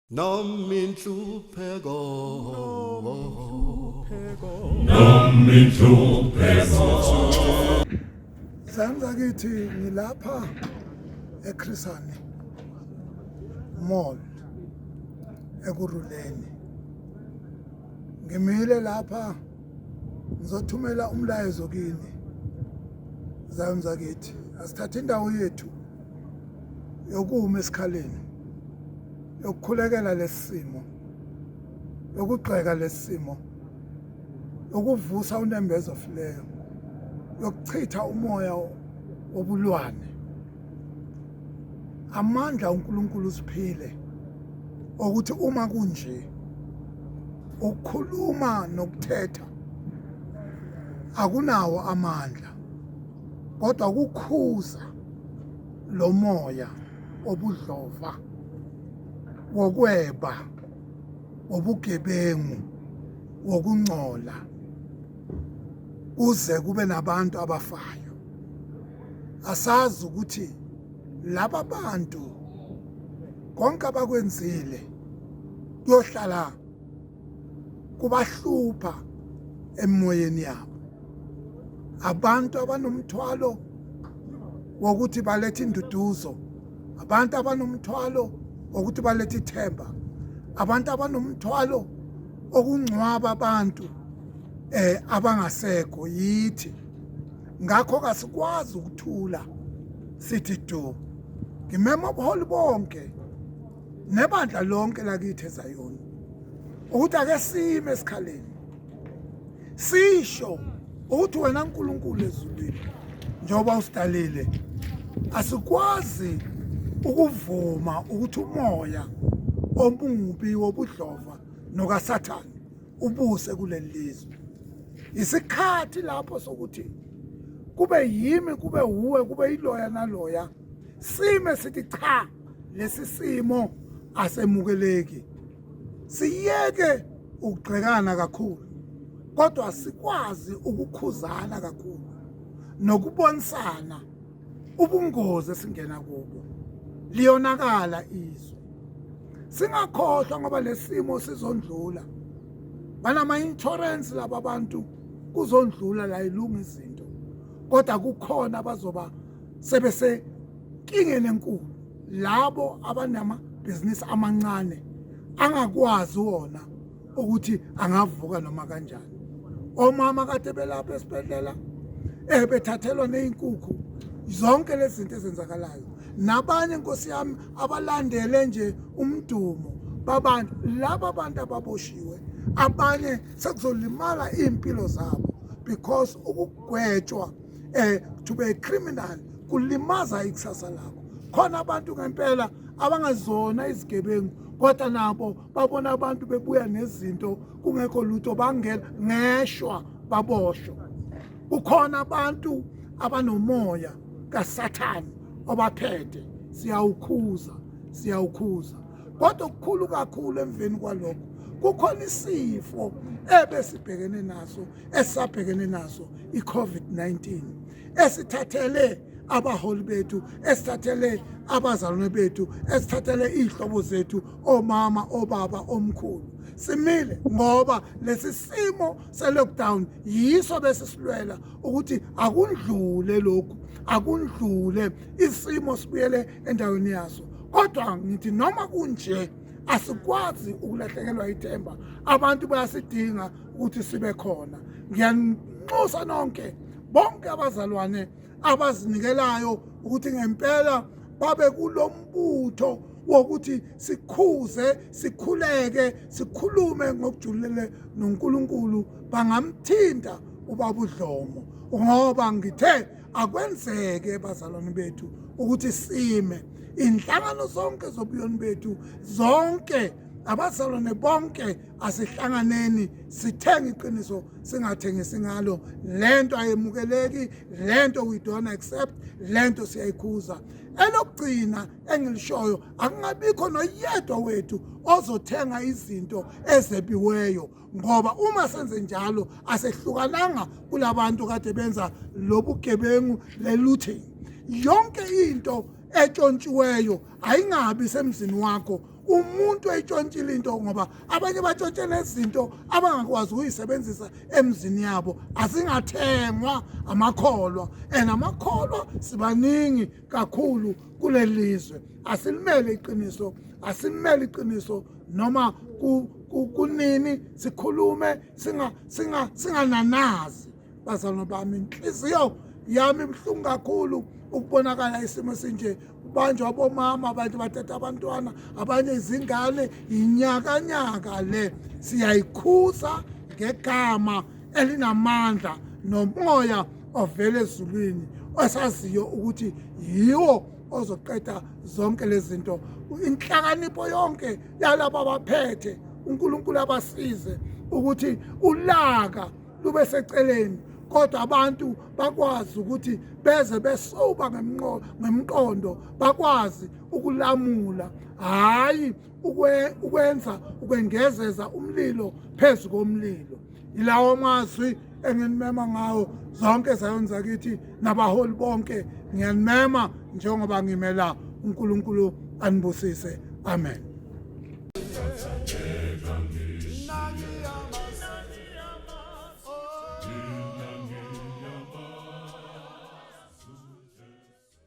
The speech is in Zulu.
Noma inhlupheko. Noma inhlupheko. Zami zakithi, ngilapha eChris Hani Mall Ekurhuleni. Ngimile lapha ngizothumela umlayezo kini. Zami zakithi, asithathe indawo yethu yokuma esikhaleni, yokukhulekela lesimo, yokugxeka lesimo, yokuvusa unembeza ofileyo, yokuchitha umoya wobulwane. Amandla uNkulunkulu usiphile ukuthi uma kunje, ukukhuluma nokuthetha akunawo amandla, kodwa ukukhuza lo moya obudlova, wokweba, wobugebengu, wokungcola, kuze kube nabantu abafayo. Asazi ukuthi laba bantu konke abakwenzile kuyohlala kubahlupha emoyeni yabo. Abantu abanomthwalo wokuthi balethe induduzo, abantu abanomthwalo wokuthi balethe ithemba, abantu abanomthwalo okungcwaba abantu abangasekho yithi. Ngakho kasikwazi ukuthula sithi du. Ngimema ubuholi bonke nebandla lonke lakithi eZayoni ukuthi ake sime esikhaleni, sisho ukuthi wena uNkulunkulu ezulwini, njengoba usidalile, asikwazi ukuvuma ukuthi umoya omubi wobudlova nokaSathane ubuse kuleli lizwe. Isikhathi lapho sokuthi kube yimi, kube wuwe, kube yiloya naloya, sime sithi cha, lesi simo asemukeleki. Siyeke ukugxekana kakhulu, kodwa sikwazi ukukhuzana kakhulu nokubonisana ubungozi esingena kubo. Liyonakala izwe, singakhohlwa, ngoba lesimo sizondlula. Banama insurance laba bantu, kuzondlula la, ilunga izinto, kodwa kukhona abazoba sebese nkingeni enkulu, labo abanamabhizinisi amancane angakwazi wona ukuthi angavuka noma kanjani. Omama kade belapha esibhedlela bethathelwa nezinkukhu, zonke lezi zinto ezenzakalayo, nabanye, nkosi yami, abalandele nje umdumo babantu laba, abantu ababoshiwe, abanye sekuzolimala impilo zabo because ukugwetshwa to be a criminal kulimaza ikusasa lakho. Khona abantu ngempela abangazona izigebengu, kodwa nabo babona abantu bebuya nezinto kungekho lutho, bangena ngeshwa baboshwa. Kukhona abantu abanomoya kaSathane obaphethe, siyawukhuza, siyawukhuza. Kodwa okukhulu kakhulu emveni kwalokho, kukhona isifo ebesibhekene naso, esabhekene naso, i-COVID-19, esithathele abaholi bethu, esithathele abazalwane bethu, esithathele iy'hlobo zethu, omama, obaba, omkhulu. Simile ngoba lesi simo se-lockdown yiso bese silwela ukuthi akundlule lokhu, akundlule isimo, sibuyele endaweni yaso. Kodwa ngithi noma kunje, asikwazi ukulahlekelwa ithemba. Abantu bayasidinga ukuthi sibe khona. Ngiyanxusa nonke, bonke abazalwane abazinikelayo ukuthi ngempela babe kulombutho wokuthi sikhuze, sikhuleke, sikhulume ngokujulile noNkulunkulu, bangamthinta ubaba uDlomo, ngoba ngithe akwenzeke, bazalwane bethu, ukuthi sime inhlangano zonke zobuyoni bethu, zonke abazalwane bonke, asihlanganeni, sithenge iqiniso, singathengisi ngalo. Lento ayemukeleki, lento we don't accept, lento siyayikhuza. Elokugcina engilishoyo, akungabikho noyedwa wethu ozothenga izinto ezebiweyo, ngoba uma senze njalo asehlukananga kulabantu kade benza lobugebengu, le-looting. Yonke into etshontshiweyo ayingabi semzini wakho. Umuntu eyitshontshile into, ngoba abanye batshontshe nezinto abangakwazi ukuyisebenzisa emzini yabo, azingathengwa amakholwa. And amakholwa sibaningi kakhulu kuleli lizwe. Asilimele iqiniso, asilimele iqiniso noma kunini, sikhulume singananazi. Bazalwane bami, inhliziyo yami ibuhlungu kakhulu ukubonakala isimo esinje, kubanjwa abomama, abantu bathatha abantwana, abanye izingane. Inyakanyaka le siyayikhuza ngegama elinamandla nomoya ovela ezulwini osaziyo ukuthi yiwo ozoqeda zonke lezi zinto. Inhlakanipho yonke yalaba abaphethe, uNkulunkulu abasize ukuthi ulaka lube seceleni, kodwa abantu bakwazi ukuthi beze besoba ngemqondo, bakwazi ukulamula, hhayi ukwenza ukwengezeza umlilo phezu komlilo. Ilawo mazwi enginimema ngawo zonke zayoni zakithi nabaholi bonke, ngiyanimema njengoba ngimela. uNkulunkulu anibusise, amen.